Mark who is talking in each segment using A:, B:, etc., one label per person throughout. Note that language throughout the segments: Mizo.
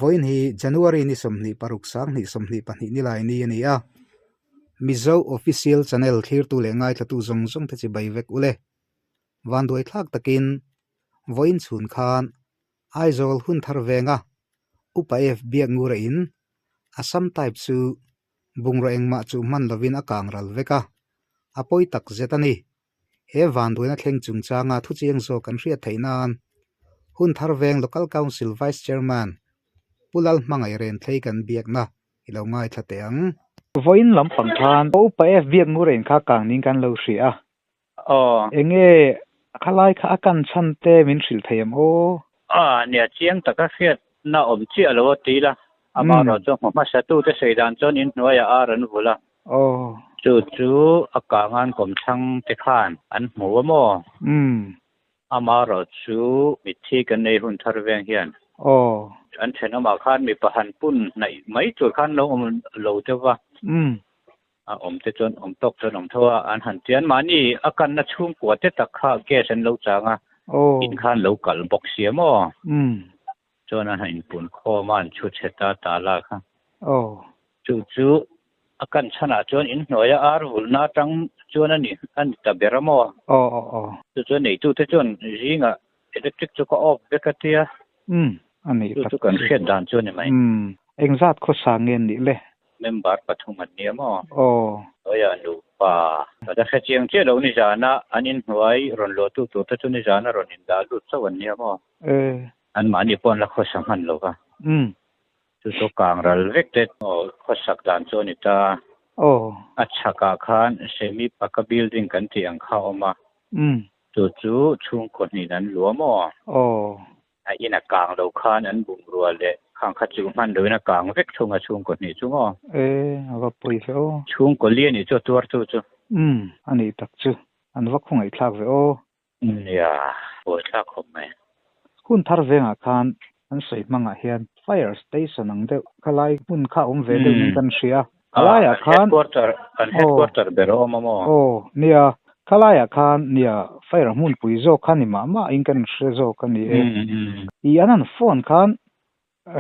A: Vawiin hi January ni 26 sang 22 nilai ni a ni a. Mizo Official Channel thlirtu leh ngaithlatu zawng zawng te chibai vek ule. Vanduai thlak takin vawiin chhun khan Aizawl hun thar venga Upa F Biakngura in Assam type chu bungraw engmah chuh hman lovin a kang ral vek a, a pawi tak zet a ni. He vanduaina thleng chungchanga thuchiang zawk kan hriat theih nan hun thar veng Local Council Vice Chairman Pu Lalhmangaih Renthlei kan biakna i lo ngaithla teh ang. Vawiin lampang khan Upa F Biakngura in kha kang ning kan lo hria a.
B: Aw.
A: Enge khalai kha a kan chhan te min hrilh thei em aw?
B: A, nia chiang taka hriatna awm chiah lo a ti la. Amaherawh chu hmu hmasa tu te sawi dan chuan in hnuaiah ar an vul a.
A: Aw.
B: Chu chu a kangan kawmthlang te khan an hmu a maw?
A: Umm.
B: Amaherawh chu mitthi kan nei hun thar veng hian.
A: Aw.
B: An thenawmah khan mipa han pun hnaih mai tur khan lo awm lo deuh va.
A: Umm.
B: A awm te chuan awm tawk chuan awm tho a, an han tian mahni a kanna chhungkua te tak kha gas an lo chang a, in khan lo kal bawk sia maw? Chuan an han inpun khawm a, an chhu chhe ta ta la kha. Chu chu a kan chhanah chuan in hnuaia ar vulhna atang chuan a ni a ni ta ber a maw? Chu chuan neitute chuan zingah electric chu ka off vek a tia. Chu chu kan hriat dan chu a ni mai.
A: Engzat khawsa nge nih le?
B: Member pathum an nia maw?
A: Aw.
B: Hnuaia nupa ka la hre chiang chiah lo nizana an inhnuai rawn luahtu tur te chu nizana rawn indah lut chauh an nia maw?
A: E.
B: Anmahni pawh an la khawsa hman lo va.
A: Umm.
B: Chu chu kang ral vek te aw khawsak dan chu a ni ta.
A: Aw.
B: A chhakah khan semi paka building kan tih ang kha a awm a.
A: Umm.
B: Chu chu chhungkaw hnin an luah maw?
A: Aw.
B: A in a kang lo khan an bungrua leh khang kha chu hman loin a kang vek thung a chhungkaw hnih chu maw?
A: E, a va pawi ve aw.
B: Chhungkaw li a nih chu a tuar tu chu.
A: Umm, a nih tak chu. An va khawngaihthlak ve aw.
B: Nia, buaithlak khawp mai.
A: Hun thar vengah khan an sawi hmangah hian fire station ang deuh khalai hmun kha awm ve deuh in kan hria. Khalaiah khan.
B: Headquarter, an headquarter ber a awm a maw?
A: Aw, nia. Khalaiah khan nia fire hmunpui zawk kha ni mah mah in kan hre zawk a ni e. I an han phone khan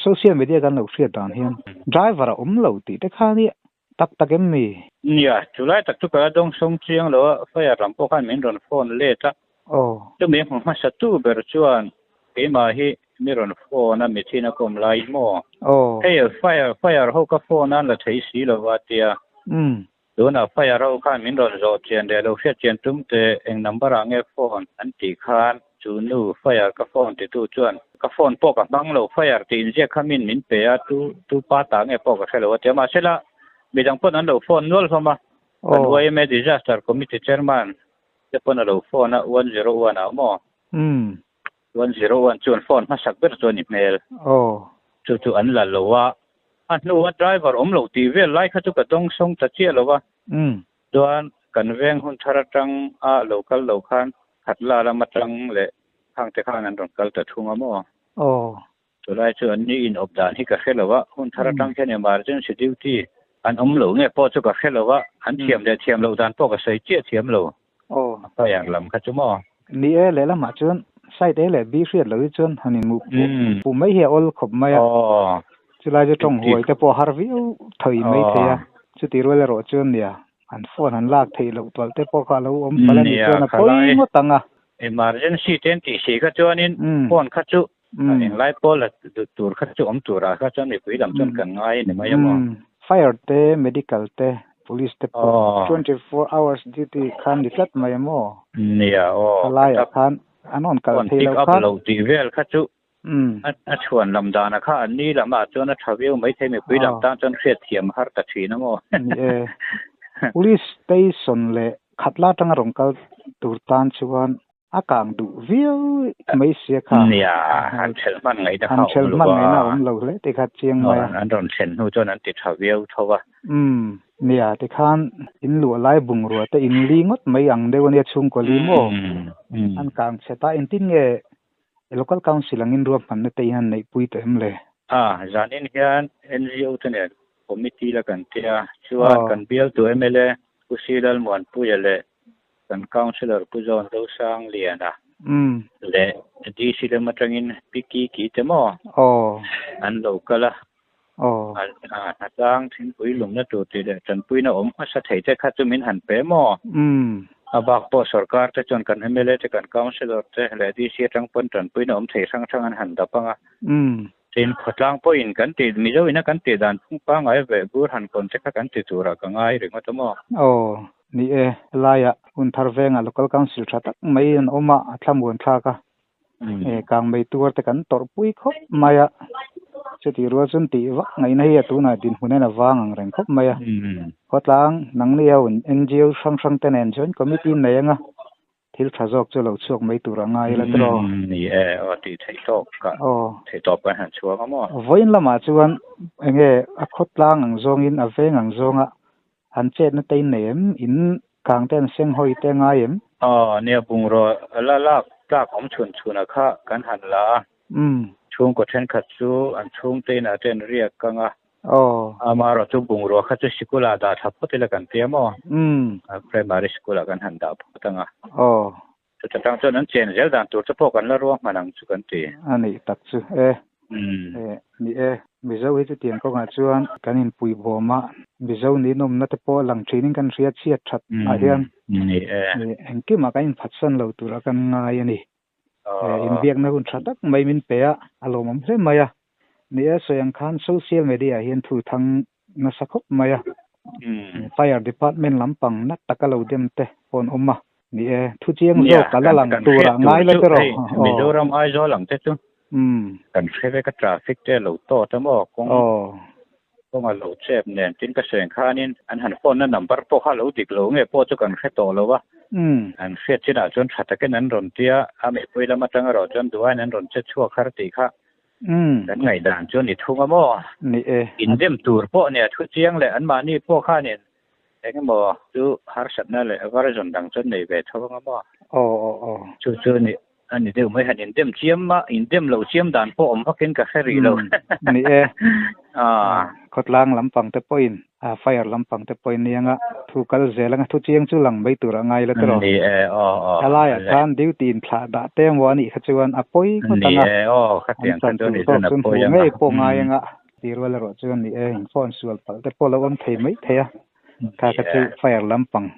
A: social media kan lo hriat dan hian driver a awm lo tih te kha nia tak tak em mi?
B: Nia, chulai tak chu ka la dawng sawng chiang lo a, fire lam pawh khan min rawn phone let a.
A: Aw.
B: Chumi hmu hmasa tu ber chuan keimah hi mi rawn phone a, mithin a kawm lai maw?
A: Aw.
B: Hei fire fire ho ka phone a la thei si lo va tia.
A: Umm.
B: Tunah fire ho khan min rawn zawh chian leh lo hriat chian tum teh eng number ah nge phone an tih khan chu nu fire ka phone titu chuan ka phone pawh ka hmang lo fire tih inziak kha min min pe a tu tu pa ta nge pawh ka hre lo a tia mahsela midang pawn an lo phone nual hlawm a kan yma disaster committee chairman te pawn a lo phone a 101 ah maw? 101 chuan phone hmasak ber chu a ni hmel. Chu chu an la lo a, a hnua driver awm lo tih vel lai kha chu ka dawng sawng ta chiah lo a. Chuan kan veng hun thar atang a lo kal lo khan khat la lam atang leh khang te khan an rawn kal ta thung a maw? Chulai chu an ni in awp dan hi ka hre lo a, hun thar atang hian emergency duty an awm lo nge pawh chu ka hre lo a, an thiam leh thiam loh dan pawh ka sawi chiah thiam lo. A fire lam kha chu maw?
A: Ni e, lehlamah chuan side A leh B hriat loh hi chuan han inhmuh phuh mai hi a awl khawp mai a. Chulai chu tawng huai te pawh a har viau thawi mai thei a, chuti rual erawh chuan nia an phone han lak theih loh tualh te pawh kha a lo awm palh a nih chuan a pawi ngawt ang a.
B: Emergency te an tih si kha chuanin phone kha chu Englai pawh la tur kha chu awm turah kha chuan mipui lam chuan kan ngai a ni mai a maw?
A: Fire te, medical te, police te pawh 24 hours duty khan ni tlat mai a maw?
B: Nia aw.
A: Khalaiah khan an rawn kal thei lo khan.
B: Phone pick up lo tih vel kha chu a chhuan lam danah kha an ni lamah chuan a tha viau mai thei mipui lam tan chuan hriatthiam a har ta thin a maw?
A: Ni e. Police station leh Khatla atanga rawn kal tur tan chuan A kang duh viau mai sia kha.
B: Nia, han ṭhelh hman ngaihna kha
A: a awm lo a. Han ṭhelh hman ngaihna a awm lo hle tih kha chiang mai a.
B: An rawn thlen hnu chuan an ti ṭha viau tho a.
A: Umm, nia, tikhan in luah lai bungrua te in li ngawt mai ang deuh a nia chhungkaw li maw? An kang chhe ta, engtin nge Local Council angin ruahmanna te in han neihpui tawh em le?
B: A, zanin hian NGO te nen committee la kan tia, chuan kan bialtu mla Pu Silal Muanpuia leh Kan Councillor Pu Zawn Zosangliana Leh DC lam atangin Pi Ki Ki te maw an lo kal a, hnatlang thingpui lumna tur tih leh tanpuina awm hmasa thei te kha chu min han pe maw? A bak pawh sorkar te chuan kan mla te kan councillor te leh DC atang pawn tanpuina awm thei hrang hrang an han dap ang a. Tin, khawtlang pawhin kan tih, Mizo ina kan tih dan phung pangngai veh bur han kawn te kha kan ti turah ka ngai ringawt a maw?
A: Aw, ni e, helaiah hun thar vengah Local Council tha tak mai an awm a, a thlamuan thlak a, e kang mei tuar te kan tawrhpui khawp mai a, chutih rual chuan tih vak ngaihna hi a tunah dinhmun hian a vang ang reng khawp mai a. Khawtlang, nangni ho NGO hrang hrang te nen chuan committee nei anga Thil tha zawk chu lo chhuak mai tur a ngai la tiraw?
B: Ni e, aw tih theih tawk ka theih tawp kan han chhuak a maw?
A: Vawiin lamah chuan enge a khawtlang ang zawngin a veng ang zawnga han chetna te in nei em? In kang te an seng hawi te ngai em?
B: Aw nia bungraw la lak tlak awm chhun chhunah kha kan han la a. Chhungkaw thenkhat chu an chhungte inah te an riak kang a.
A: Aw.
B: Amaherawh chu bungrua kha chu sikul-ah dah tha phawt ila kan tia maw? Primary school-ah kan han dah phawt ang a.
A: Aw.
B: Chuta tang chuan an chen zel dan tur te pawh kan la ruahman ang chu kan ti.
A: A nih tak chu e. E, ni e. Mizo hi chutiang kawngah chuan kan inpui bawm a, Mizo ninawmna te pawh lang thinin kan hria chhiat that ah hian.
B: Ni e.
A: Engkimah kan inphatsan lo tura kan ngai a ni. Inbiakna hun tha tak mai min pe a, a lawmawm hle mai a. Ni e, sawi ang khan social media ah hian thu thang nasa khawp mai a. Fire department lampang na taka lo dem te pawh an awm a. Ni e, thu chiang zawk a la lang tur ah ngai la tiraw.
B: Mizoram Aizawl ang te chu kan hre vek a, traffic te a lo tawt a maw kawng kawng a lo chep nen tin ka sawi ang khanin an han phone na number pawh kha a lo dik lo nge pawh chu kan hre tawh lo a, an hriat chinah chuan tha takin an rawn tia a mipui lam atang erawh chuan duhaiin an rawn che chhuak har tih kha kan ngaihdan chu a ni thung a maw?
A: Ni e.
B: Indem tur pawh nia thu chiang leh anmahni pawh khanin eng emaw chu harsatna leh version dang chuan nei ve tho ang a maw?
A: Aw aw aw.
B: Chu chu ni A ni deuh mai, han indem chiam a, indem loh chiam dan pawh awm vakin ka hre rih lo.
A: Ni e, khawtlang lampang te pawhin, fire lampang te pawhin ni anga thu kal zel anga thu chiang chu lang mai tur a ngai la tiraw?
B: Ni e, aw aw.
A: A laiah khan duty in thlah dah te emaw a nih kha chuan a pawi ngawt
B: anga. Ni e, aw, khatiang kha chuan i chuan a pawi
A: anga. Ngei pawh ngai anga ti rual erawh chuan ni e, in phone sual palh te pawh lo awm thei mai thei a, kha kha chu fire lampang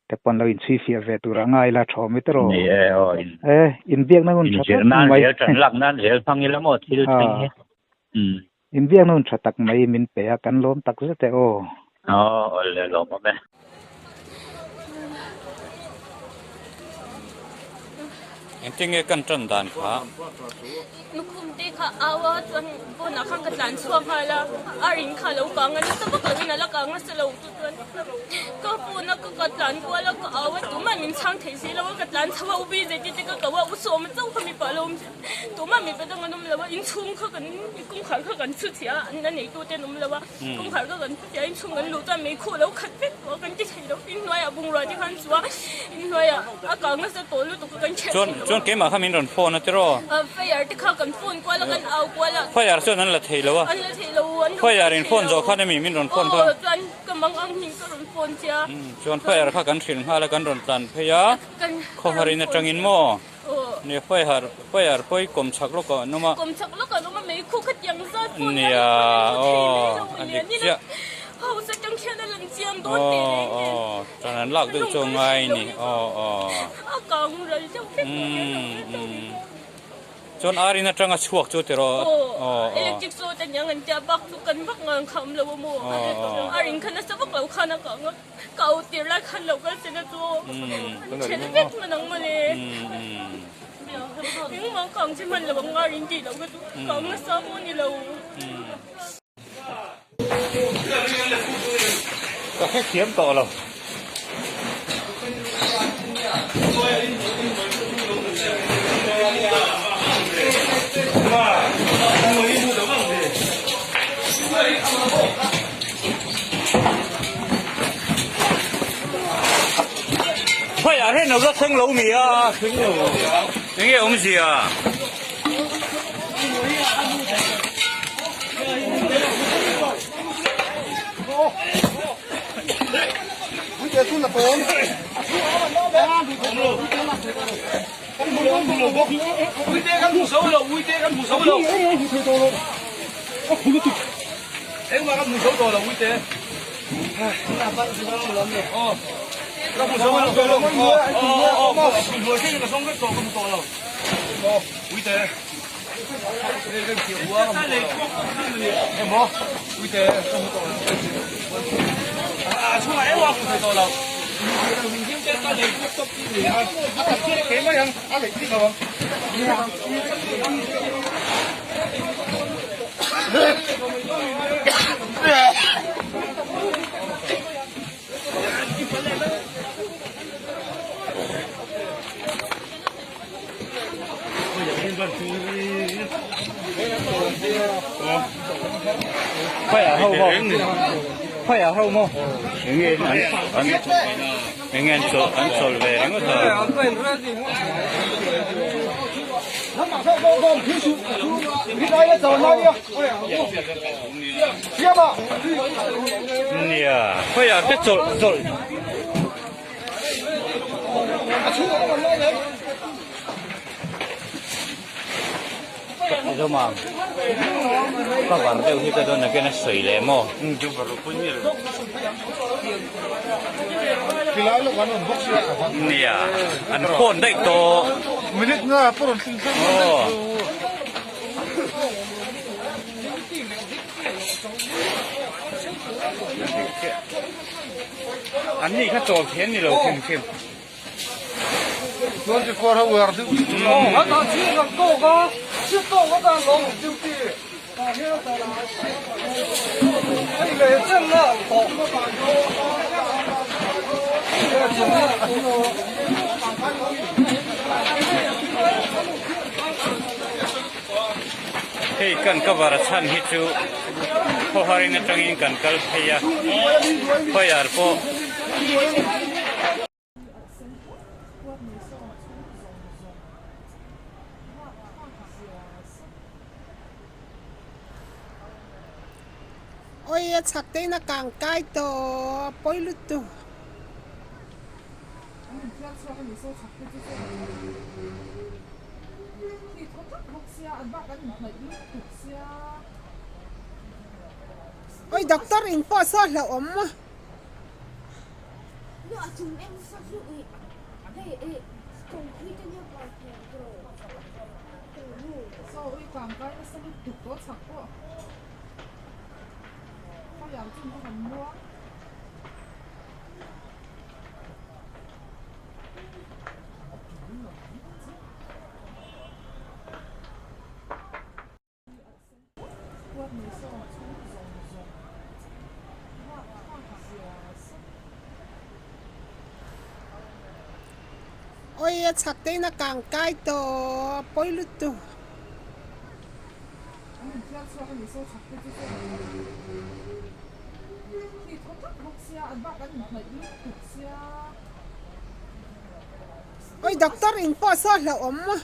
A: Te pawn lo inchhui fiah ve tur a ngai la thaw mai tiraw?
B: Ni e aw in.
A: E, inbiakna hun tha
B: tak mai. Inzir nan zel tan lak nan zel hmang ila maw thil thleng hi.
A: Umm. Inbiakna hun tha tak mai min pe a, kan lawm tak zet e aw.
B: Aw, awle lawmawm e.
C: Engtin nge kan tan dan kha?
D: Lukhum te kha au a chuan pawnah khan ka tlan chhuak nghal a, a rin kha a lo kang a nasa vak lovin a la kang nasa lo chu chuan ka phone a ka ka tlan kual a ka au a tumah min chhang thei si lo a ka tlan chho a u BJT te ka ko a u sawm a chauh kha mipa lo awm tumah mipa dang an awm lo a inchhung kha kan kawngkhar kha kan chhu chhiah a an neitu te an awm lo a kawngkhar kha kan chhu chhiah a inchhung kan luh chuan meikhu a lo khat vek tawh a kan ti thei lo inhnuaiah bungrua te khan chu a inhnuaiah a kang nasa tawh lutuk a kan chhiat
C: thei lo a. Chuan keimah kha min rawn phone a tiraw?
D: Fire te kha kan phone kual a kan au kual a.
C: Fire chuan an la thei lo a.
D: An la thei lo an rawn
C: Fire in phone zawh khan ami min rawn phone kha.
D: Aw chuan ka mang ang hming ka rawn phone che a.
C: Chuan fire kha kan hrilh nghal a kan rawn tlan phei a khawharin atangin maw? Nia fire fire pawi kawm chhak lawk ah an awm a.
D: Kawm chhak lawk ah an awm a mei khu khatiang zat pawh
C: nia aw a dik chiah.
D: House atang khian a lang chiang dawn teh reng nen.
C: Aw aw tan an lak deuh chu a ngai a ni aw aw.
D: A kang ral deuh vek tawh hian a awm tawh ni.
C: Chuan ar in atanga chhuak chu tiraw
D: aw aw. Electric saw te aniang an tia bak chu kan vak ngang kha awm lo a maw. Ar in kha nasa vak lo khan a kang a. Ka au tir lai khan lo kal se na chu an then vek hman ang mawle. Engmah kang che hman lo ang ngar in tih loh ka chu kang nasa pawh ni lo.
C: Ka hre thiam tawh lo. Haiah hian lo la thleng lo mi a, enge awmzia? Fire ho maw fire ho maw enge an an enge an chawl an chawl ve ringawt a. Nia fire te chawlh chawlh. Zoma cover deuh hi ka dawn again a sawi leh maw nia an phone daih tawh aw. An ni kha chawl thei an ni lo hrim hrim. Hei kan cover a chhan hi chu khawharin atangin kan kal phei a fire pawh.
E: Oi a chhak te in a kang kai tawh pawi lutuk. Oi doctor in pawh saw hlauhawm maw. Oi a chhak te in a kang kai tawh a pawi lutuk. Oi doctor in pawh saw hlauhawm maw.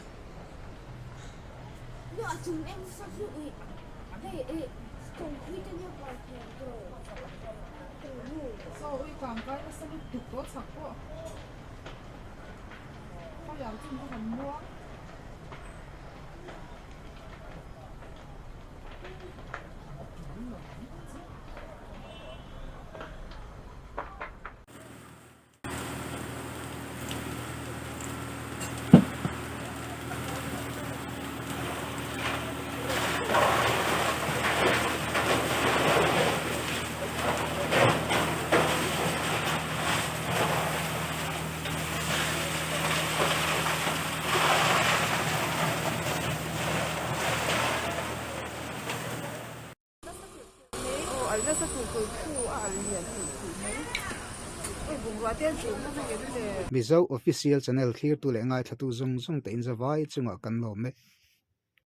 A: Mizo Official Channel thlirtu leh ngaithlatu zawng zawng te inzavai chungah kan lawm e.